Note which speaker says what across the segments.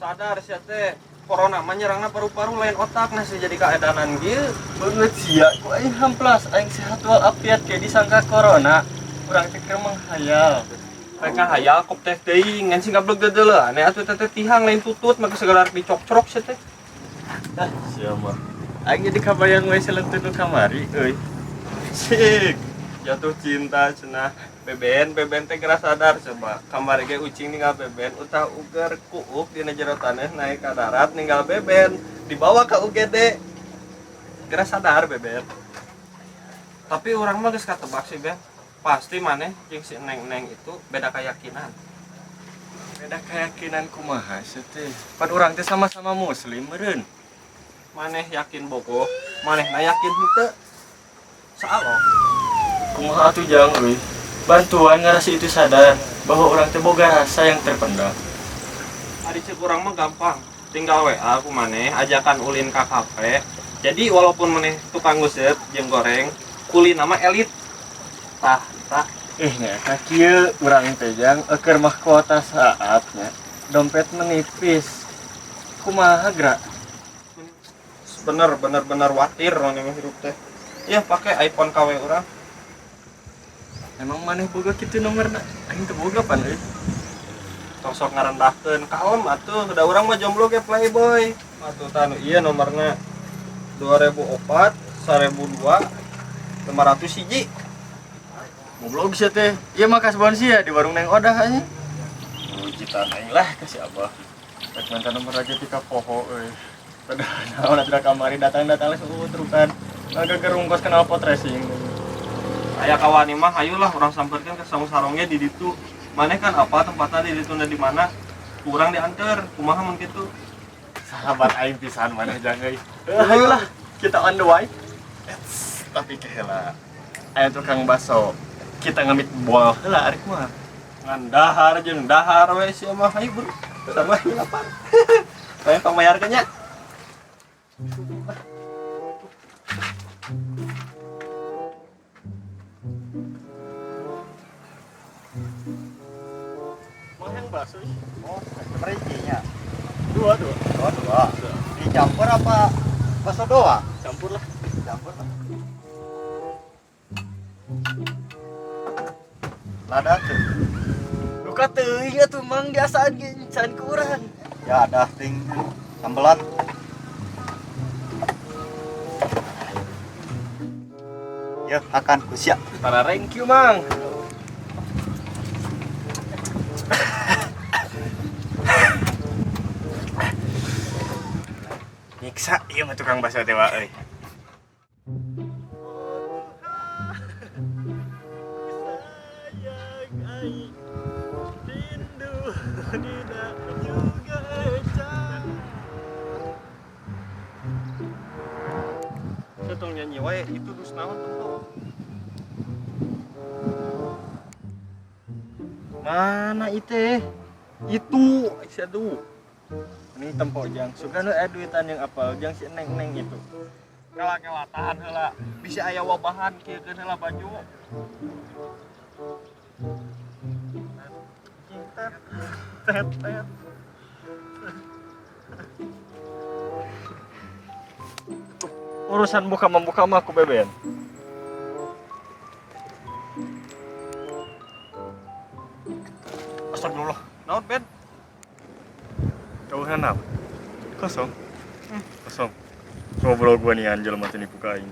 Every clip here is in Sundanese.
Speaker 1: Sadar sia teh, corona mah nyerangna paru-paru lain otak, nah jadi keadanan kieu.
Speaker 2: Banget sia, ku aing hamplas, aing sehat walafiat kayak disangka corona. Urang teh keur menghayal.
Speaker 1: Mereka hayal kop teh teuing ngan sing gablek dedeuleuh aneh atuh teh tihang lain tutut maka segala dicokcrok sia teh.
Speaker 2: Ah, sia mah. Aing jadi kabayang we selentun nu kamari euy.
Speaker 1: Sik, jatuh cinta cenah. Beben, beben teh geura sadar coba. Kamari ge ucing ninggal beben, utah uger kuuk dina jero taneuh naik ka darat ninggal beben, dibawa ke UGD. Geura sadar beben. Tapi urang mah geus katebak sih, Ben. Pasti maneh jeung si neng-neng itu beda keyakinan.
Speaker 2: Beda keyakinan kumaha sih teh? Pan urang teh sama-sama muslim meureun.
Speaker 1: Maneh yakin bogoh, manehna yakin henteu. Saalo.
Speaker 2: Kumaha atuh jang euy? Bantuan ngarasi itu sadar bahwa urang teh boga rasa yang terpendam.
Speaker 1: Ari ceuk urang mah gampang. Tinggal WA ku maneh, ajakan ulin ka kafe. Jadi walaupun maneh tukang nguseup jeung goreng, kulin nama elit. Tah, tah.
Speaker 2: Nya eta kieu urang teh jang eukeun mah kuota saatnya. Dompet menipis. Kumaha gerak?
Speaker 1: Bener, bener, bener watir maneh mah hirup teh. Ya pakai iPhone KW urang.
Speaker 2: Emang maneh boga kitu nomorna? Aing teu boga pan euy.
Speaker 1: Tong sok ngarendahkeun, kalem atuh. Da urang mah jomblo ge playboy. Atuh tah nu ieu nomorna 2004 1002 501.
Speaker 2: Goblok sia teh. Ieu mah kasbon sia di warung Neng Odah anjing. Wujudan aing lah ka si Abah. Rek minta nomor aja ti ka poho euy. Padahal naon atuh kamari datang-datang langsung utrukan. Ngagegerungkos knalpot racing.
Speaker 1: Aya kawani mah hayulah urang sampeurkeun ke saung sarongnya di ditu. Maneh kan apa tempatna di ditu di mana? Kurang diantar, kumaha mun kitu?
Speaker 2: Sahabat aing pisan maneh jang euy. Hayulah, kita on the way. Eits, tapi keheula. Aya tukang bakso. Kita ngamit bol heula arek mah.
Speaker 1: Ngan dahar jeung dahar we sia mah hayu bro. Sama lapar. Kayak pangbayarkeun nya.
Speaker 2: Mau yang bakso ih.
Speaker 3: Oh, merincinya.
Speaker 2: Dua, dua.
Speaker 3: Oh, dua. Dicampur apa bakso doang?
Speaker 2: Campur lah.
Speaker 3: Campur lah. Lada tuh.
Speaker 2: Luka teuing atuh mang diasaan ge encan ku urang.
Speaker 3: Ya ada ting sambelan. Ya, akan kusia.
Speaker 2: Para thank you mang. Nyiksa ieu mah tukang bakso teh wa euy.
Speaker 1: Saya tong nyanyi wae itu dus naon tuh.
Speaker 2: Mana Mana itu?
Speaker 1: Itu, aduh.
Speaker 2: Ini tempo jang. Suka nu aya duitan yang apal jang si neng-neng itu.
Speaker 1: Kela-kela tahan heula. Bisa aya wabahan kieu keun heula baju. Tet tet tet.
Speaker 2: Urusan buka membuka mah aku beben. Astagfirullah.
Speaker 1: Naon, Ben?
Speaker 2: Jauhan apa? Kosong. Kosong. Ngobrol gua nih anjel mati nipu ka aing.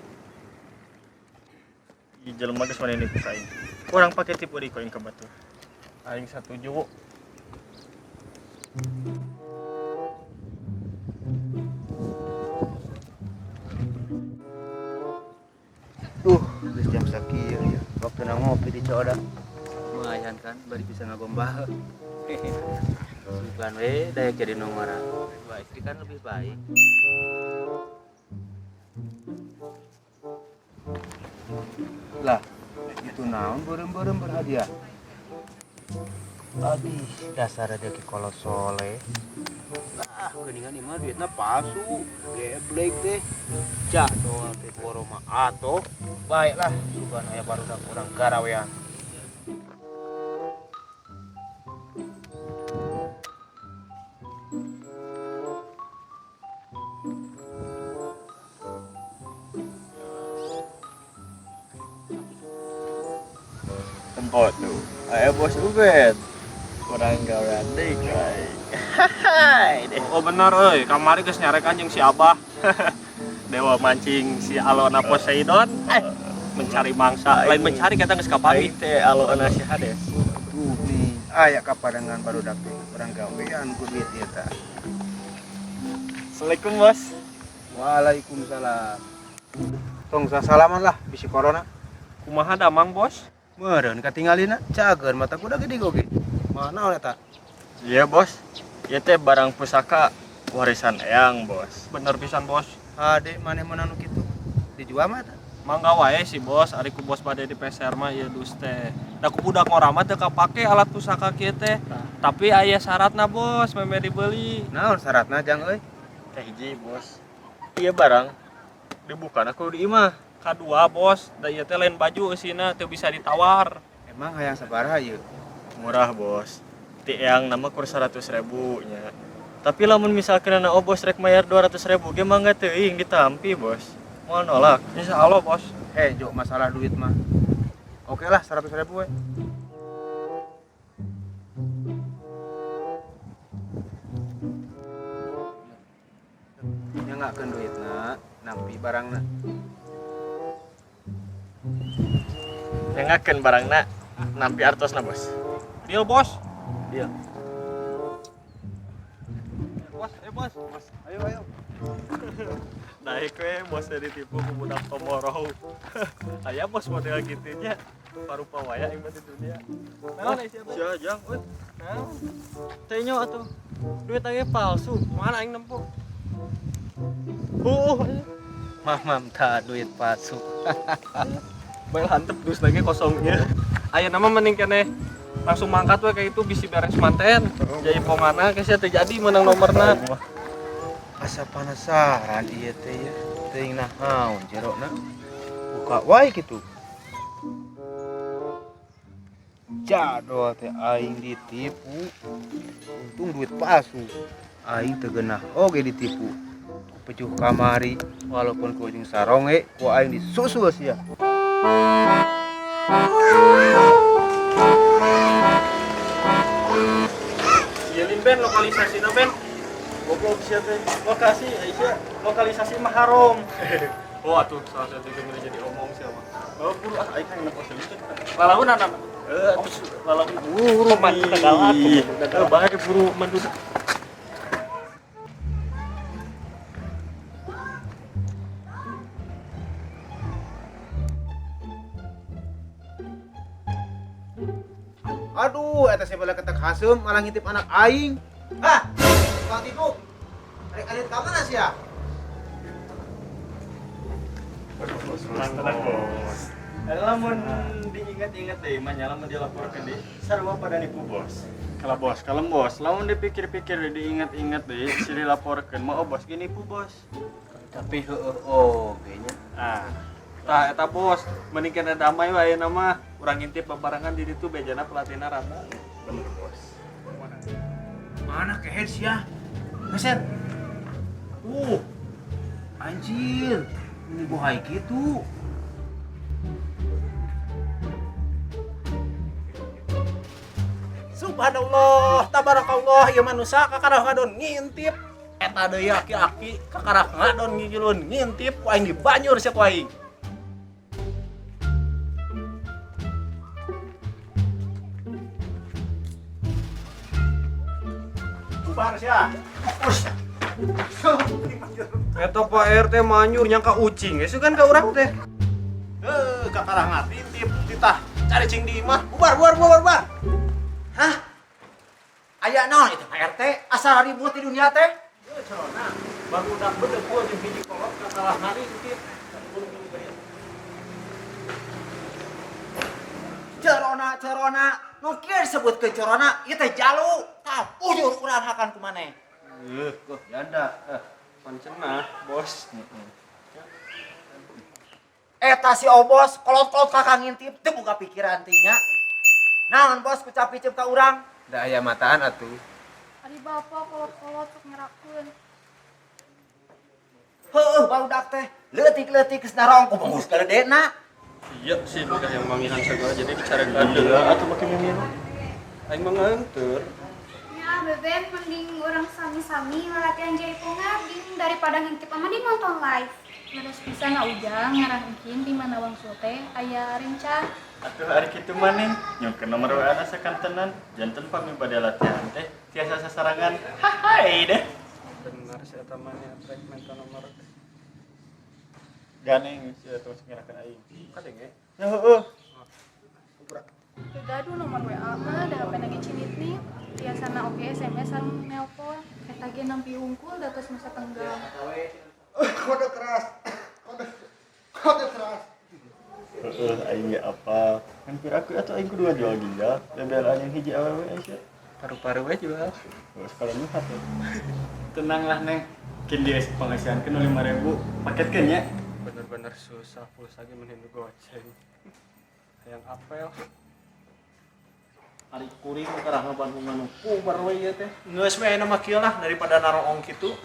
Speaker 2: Ih jelema geus mana nipu ka aing. Urang pake tipu deui ku aing ka batur.
Speaker 1: Aing satuju.
Speaker 3: Duh, geus jam sakieu ya. Waktuna ngopi di Coda.
Speaker 4: Lumayan kan, bari bisa ngagombal. Sugan we dayak jadi nomora. Dua istri kan lebih baik.
Speaker 3: Lah, itu naon beureum-beureum berhadiah. Aduh, dasar ada ki kolot soleh.
Speaker 4: Ah, geuningan ieu mah duitna palsu. Geblek teh. Jadol teh boro mah atoh.
Speaker 3: Baiklah, sugan aya barudak urang garawean.
Speaker 2: Tempo tuh. Aya bos Ubed. Kurang gawean deui ku aing. Hai deh.
Speaker 1: Oh bener euy, kamari geus nyarekan jeung si Abah. Dewa mancing si Alona Poseidon. Mencari mangsa. Lain mencari kata geus kapanggih.
Speaker 2: Aing teh Alona si Hades.
Speaker 3: Tuh nih, aya kaparengan barudak teh urang gawean ku duit ieu tah.
Speaker 2: Assalamualaikum bos.
Speaker 3: Waalaikumsalam. Tong sasalaman lah bisi corona.
Speaker 1: Kumaha damang, Bos?
Speaker 3: Meureun katingalina cager mata kuda gede oge. Mana eta?
Speaker 2: Iya bos. Ieu teh barang pusaka warisan eyang bos.
Speaker 1: Bener pisan, Bos.
Speaker 3: Hade maneh meunang nu kitu. Dijual mah eta.
Speaker 1: Mangga wae si Bos, ari ku Bos bade di peser mah ieu dus teh. Da ku budak ngora mah teu kapake alat pusaka kieu teh. Tapi aya syaratna, Bos, meme dibeli.
Speaker 3: Naon syaratna jang euy?
Speaker 2: Teh hiji bos. Iya barang dibuka aku di imah.
Speaker 1: Kadua, Bos, da ieu teh lain baju eusina teu bisa ditawar.
Speaker 3: Emang hayang sabaraha ieu?
Speaker 2: Murah bos. Ti eyang nama kur 100.000 nya. Tapi lamun misalkan anak bos rek mayar 200.000 ge mangga teuing ditampi bos. Moal nolak.
Speaker 1: Insya Allah, Bos.
Speaker 3: Jok masalah duit mah. Oke lah 100.000 we. Nya ngakeun duitna, nampi barangna.
Speaker 2: Nyengakeun barangna nampi artosna bos.
Speaker 1: Deal, Bos.
Speaker 2: Deal.
Speaker 1: Bos, Bos. Bos.
Speaker 3: Ayo ayo.
Speaker 1: Naik we bos ditipu ku budak tomorrow. Aya bos model kitu nya. Parupa waya aing mah di dunia. Naon aya sia teh?
Speaker 2: Sia jang euy.
Speaker 1: Naon?
Speaker 2: Teh nya atuh. Duit aing palsu.
Speaker 1: Mana aing nempo?
Speaker 2: Heuh.
Speaker 3: Mamam ta duit palsu.
Speaker 1: Bae hantep dus lagi kosongnya. Aya nama mending keneh langsung mangkat we kayak itu bisi beres manten. Jadi pongana geus teu jadi menang nomorna.
Speaker 3: Asa penasaran ieu teh ya. Teuing naon jerona. Buka wae kitu. Jadol teh aing ditipu. Untung duit palsu. Aing teu geunah oge ditipu. Ku pecuh kamari walaupun ku ujung sarong ge ku aing disusul sia.
Speaker 1: Ieu Ben lokalisasina Ben.
Speaker 2: Goblok sia teh. Lokasi Aisyah, lokalisasi mah haram.
Speaker 1: Oh atuh salah satu itu mulai jadi omong siapa.
Speaker 2: Oh buru ah aing hayang nempo selit.
Speaker 1: Lalaunan apa?
Speaker 2: Atuh lalaunan.
Speaker 1: Buru mandu galak.
Speaker 2: Bae buru mandu.
Speaker 3: Aduh, eta si bala ketek haseum malah ngintip anak aing. Hah? Tukang tipu. Rek alit ka mana sia?
Speaker 2: Tenang bos. Lamun diingat-ingat deh, mah nya lamun dilaporkeun deui, sarua pada nipu bos. Kalau bos, kalem bos, lamun dipikir-pikir diingat-ingat deui, silih laporkeun mah oh bos gini pu bos.
Speaker 4: Tapi heueuh oge nya.
Speaker 2: Ah,
Speaker 1: Tah eta bos, mending kena damai wae ayeuna mah. Urang ngintip babarengan di ditu bejana pelatihna rata.
Speaker 2: Bener bos.
Speaker 4: Mana kehed sia? Meset. Anjir. Ini bohai gitu.
Speaker 5: Subhanallah, tabarakallah, ieu manusia kakarah ngadon ngintip. Eta deui aki-aki kakarah ngadon ngigilun ngintip ku aing dibanyur sia ku aing. Bubar sia. Us.
Speaker 1: Eta Pak RT manyur nyangka ucing, geus kan ka urang teh.
Speaker 5: Heuh, kakarah ngatintip titah cari cing di imah. Bubar, bubar, bubar, bubar.
Speaker 6: Hah? Aya naon itu Pak RT? Asal ribut di dunia teh?
Speaker 5: Heuh, corona. Barudak bedeg jeung hiji kolot kakarah ngarintip.
Speaker 6: Corona, corona. Nu kieu disebutkeun corona, ieu teh jalu. Tah, ujur urang hakan ku maneh.
Speaker 4: Kok janda.
Speaker 1: Pancenah, bos.
Speaker 6: Eta si Obos kolot-kolot kakak ngintip teu boga pikiran teh nya. Naon bos kucap picep ka urang?
Speaker 3: Da aya mataan atuh.
Speaker 7: Ari bapak kolot-kolot sok ngerakeun.
Speaker 6: Heueuh barudak teh leutik-leutik geus narong kumaha galedena.
Speaker 1: Iya sih, bukan yang mamihan segala jadi dicarekan
Speaker 2: Iya, atuh make mimian.
Speaker 1: Aing mah nganteur.
Speaker 7: Ya, beben mending urang sami-sami latihan jaipongan ding daripada ngintip mending nonton live.
Speaker 8: Terus bisa na ujang ngarangkin di mana wangsul teh aya rencang.
Speaker 2: Atuh ari kitu maneh, nyungkeun nomor WA na sakantenan, janten pami bade latihan teh tiasa sasarangan. Hahai deh.
Speaker 1: Bener sih eta mah nya rek minta nomor.
Speaker 2: Ganeng sia terus ngerakeun aing.
Speaker 1: Kadenge.
Speaker 2: Ya heueuh.
Speaker 8: Teu gaduh nomor WA mah da HP na ge cinit nih. Biasana oge SMS sareng nelpon. Eta ge nampi hungkul da tos masa tenggang.
Speaker 5: Kode keras. Kode kode keras.
Speaker 2: Heeh, aing ge apal. Kan piraku atuh aing kudu ngajual ginjal, bebelaan yang hiji awewe aya.
Speaker 1: Paru-paru we jual.
Speaker 2: Terus kalau nyuhat ya. Tenanglah neng, kin dia pengasihankeun 5.000 paketkeun nya.
Speaker 1: Bener-bener susah pulsa ge mending goceng. Hayang apel.
Speaker 5: Ari kuring kakarah ngabandungan nu pubar we ieu teh. Geus we ayeuna mah kieu lah daripada naroong kitu.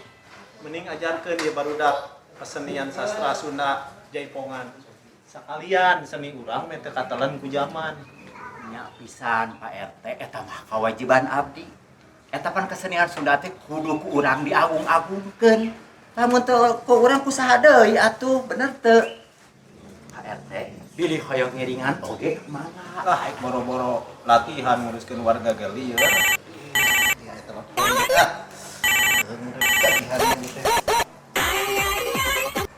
Speaker 5: Mending ajarkeun ieu barudak kesenian sastra Sunda jaipongan. Sakalian seni urang meh teu katelen ku zaman.
Speaker 6: Nya pisan Pak RT eta mah kewajiban abdi. Eta pan kesenian Sunda teh kudu ku urang diagung-agungkeun. Lamun teu ku urang ku saha deui atuh, bener teu? Pak RT, bilih hoyong ngiringan oge mangga.
Speaker 5: Ah, boro-boro latihan nguruskeun warga geli ya. Ya eta mah.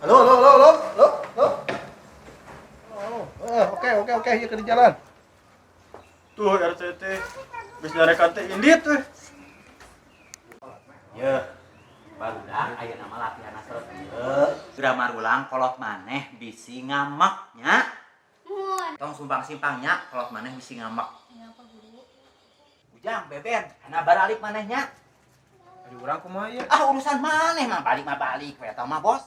Speaker 5: Halo, halo, halo, halo, halo, halo. Halo, oke, oke, oke, ieu keur di jalan.
Speaker 2: Tuh RT teh geus nyarekan teh indit teh.
Speaker 6: Yeuh, barudak ayeuna mah latihan asal ieu. Geura marulang kolot maneh bisi ngamek nya.
Speaker 7: Mun.
Speaker 6: Tong sumpang simpang nya kolot maneh bisi ngamek.
Speaker 8: Nya Pak Guru.
Speaker 6: Ujang beben, kana baralik maneh nya.
Speaker 3: Ari urang kumaha ieu?
Speaker 6: Ah urusan maneh mah balik we eta mah bos.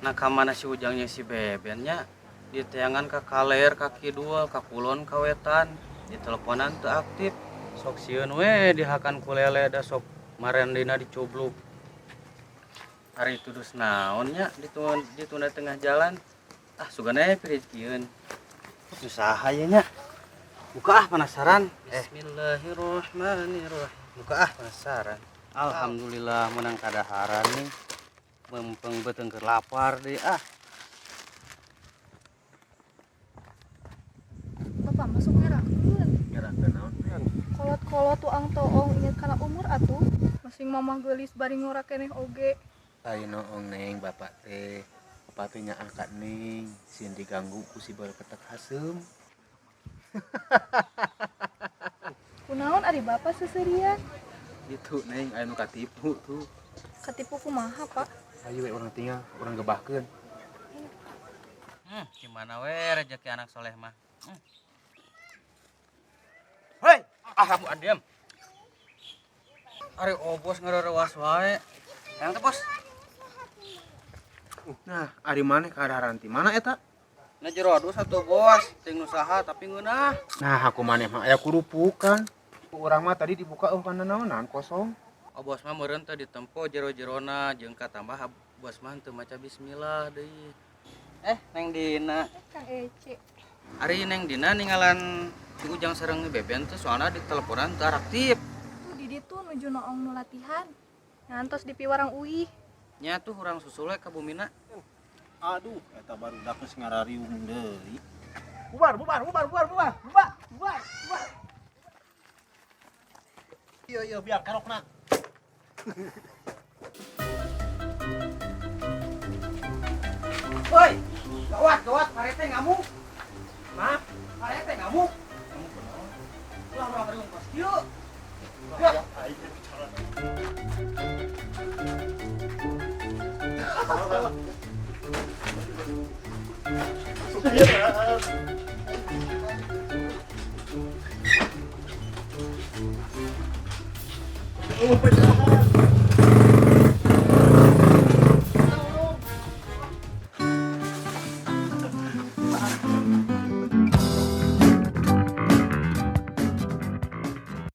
Speaker 4: Nah ka mana si ujangnya si beben nya? Di teangan ka kaler, ka kidul, ka kulon, ka wetan. Di teleponan teu aktif. Sok sieun we dihakan ku lele da sok marendina dicubluk. Ari tudus naon nya ditunda tengah jalan. Ah sugana pirijieun. Usaha ye nya. Buka ah penasaran. Bismillahirrahmanirrahim. Buka ah penasaran. Alhamdulillah menang kadaharan nih. Mempeng beuteung keur lapar deui ah.
Speaker 8: Bapak masuk ngerakeun.
Speaker 3: Ngerakeun naon?
Speaker 8: Kolot-kolot tuang toong inget kana umur atuh. Masing mamah geulis bari ngora keneh oge.
Speaker 3: Ayo noong neng bapak teh. Bapak teh nya angkat neng, sieun diganggu ku si ketek haseum.
Speaker 8: Kunaon ari bapak seserian?
Speaker 3: Itu neng aya nu katipu tuh.
Speaker 8: Katipu kumaha, Pak?
Speaker 3: Ayo we urang tinggal, urang gebahkeun.
Speaker 4: Gimana we rezeki anak soleh mah. Ah, bu diam. Ari obos ngererewas wae. Hayang teh, Bos.
Speaker 3: Nah, ari maneh kadaharan ti mana eta?
Speaker 4: Na jero dus atuh, Bos. Ting nu saha tapi ngeunah.
Speaker 3: Nah, aku maneh mah aya kurupukan. Urang mah tadi dibuka euweuh kana naonan kosong.
Speaker 4: Obos mah meureun teu ditempo jero-jerona jeung katambah bos mah teu maca bismillah deui. Eh, Neng Dina.
Speaker 8: Kang Ece.
Speaker 4: Ari Neng Dina ninggalan si Ujang sareng Beben teh, soalna di teleponan teu aktif.
Speaker 8: Tuh di ditu nuju noong nu latihan. Ngantos di piwarang uih.
Speaker 4: Nya tuh urang susul we ka bumina.
Speaker 5: Aduh, eta barudak geus ngarariung deui. Bubar, bubar, bubar, bubar, bubar, bubar, bubar, bubar. Iya, iya, biar kerokna.
Speaker 4: Woi, gawat, gawat, parete ngamuk. Maaf, parete ngamuk. Ngamuk kunaon? Ulah urang riung kos kieu. Ya.